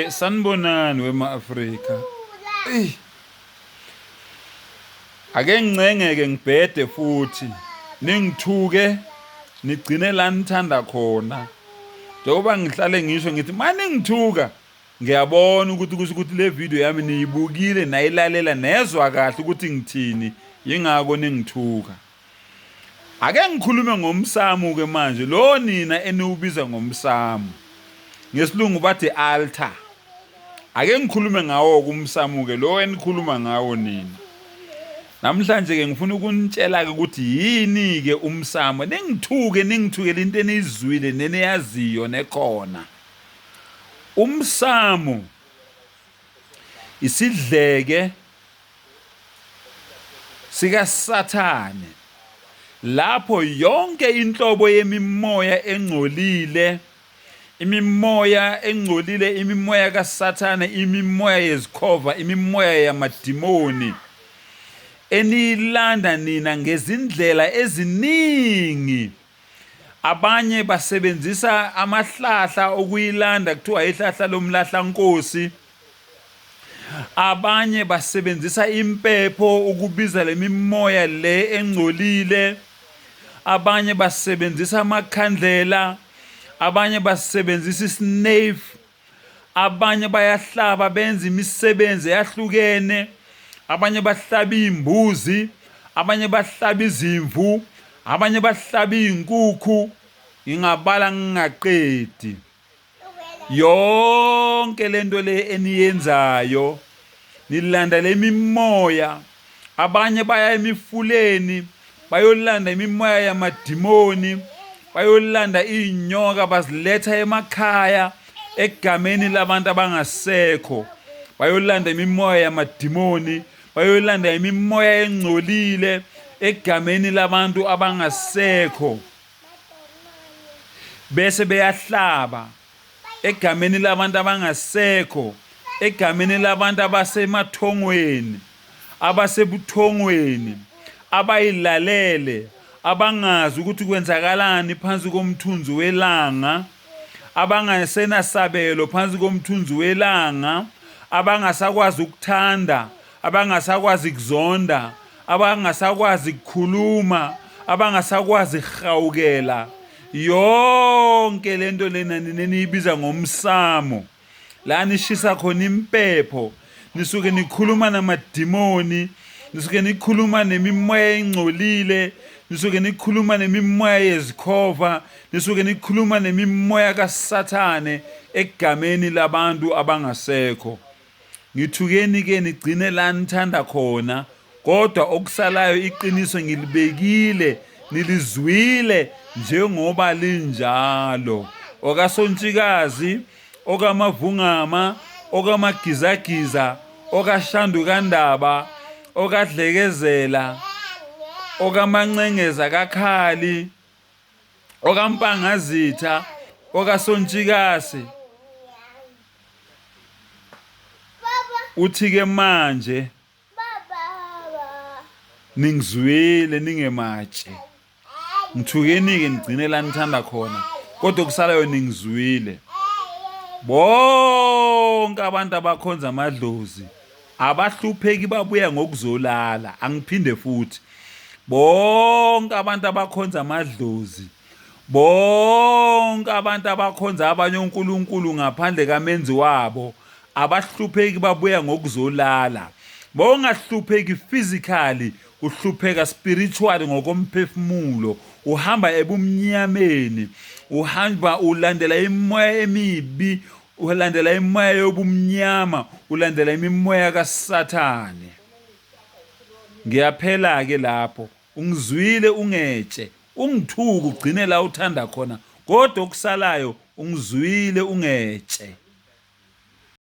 Sanibonani wema Afrika. Ey. Ake ngincengeke ngibhede futhi ningithuke nigcine la nithanda khona. Njengoba ngihlale ngisho ngithi maningithuka ngiyabona ukuthi kusho ukuthi le video yami niyibukile nayilalela nezwa kahle ukuthi ngithini yingakho ningithuka. Ake ngikhulume ngomsamo ke manje lo nina eniwubiza ngomsamo. Ngesilungu bathi altar. Ake ngikhulume ngawo kumsamo ke lo enikhuluma ngawo nina. Namhlanje ke ngifuna ukunitshela ke ukuthi yini ke umsamo. Ningithuke ningithukele into eniyizwile neniyaziyo nekhona. Umsamo isidleke sikaSathane lapho yonke inhlobo yemimoya engcolile imimoya engcolile imimoya kaSathane imimoya yezikhova imimoya yamadimoni eniyilanda nina ngezindlela eziningi abanye basebenzisa amahlahla okuyilanda kuthiwa ihlahla lomlahlankosi Abanye basebenzisa impepho ukubiza lemimoya le engcolile. Abanye basebenzisa amakhandlela, abanye basebenzisa isnafe, abanye bayahlaba benza imisebenzi eyahlukene, abanye bahlaba iy'mbuzi, abanye bahlaba izimvu, abanye bahlaba iy'nkukhu. Ngingabala ngingaqedi. Yonke lento le eniyenzayo nilanda lemimoya abanye baya emifuleni bayolanda imimoya yamadimoni bayolanda iy'nyoka baziletha emakhaya egameni labantu abangasekho bayolanda imimoya yamadimoni bayolanda imimoya engcolile egameni labantu abangasekho bese beyahlaba egameni labantu abangasekho egameni labantu abasemathongweni abasebuthongweni abayilalele abangazi ukuthi kwenzakalani phansi komthunzi welanga abangasenasabelo phansi komthunzi welanga abangasakwazi ukuthanda abangasakwazi kuzonda abangasakwazi kukhuluma abangasakwazi kuhawukela yonke lento lena niniyibiza ngomsamo la nishisa khona impepho nisuke nikhuluma namadimoni nisuke nikhuluma nemimoya engcolile nisuke nikhuluma nemimoya yezikhova nisuke nikhuluma nemimoya kaSathane egameni labantu abangasekho Ngithukeni ke nigcine la nithanda khona kodwa okusalayo iqiniso ngilibekile nilizwile njengoba linjalo. Okasontshikazi, okamavungama, okamagizagiza, okashandu kandaba, okadlekezela, okamancengeza kakhali, okampangazitha, okasontshikasi. Uthi-ke manje ningizwile ningematshe ngithukeni-ke nigcine la nithanda khona kodwa okusalayo ningizwile bonke abantu abakhonza amadlozi abahlupheki babuya ngokuzolala angiphinde futhi bonke abantu abakhonza amadlozi Bonke abantu abakhonza abanye onkulunkulu ngaphandle kamenzi wabo abahlupheki babuya ngokuzolala. Bongahlupheki physically uhlupheka spiritually ngokomphefumulo uhamba ebumnyameni uhamba ulandela imimoya emibi ulandela imimoya yobumnyama ulandela imimoya kaSathane ngiyaphela ke lapho Ungizwile ungetshe, ungithuke ugcine la uthanda khona kodwa okusalayo ungizwile ungetshe.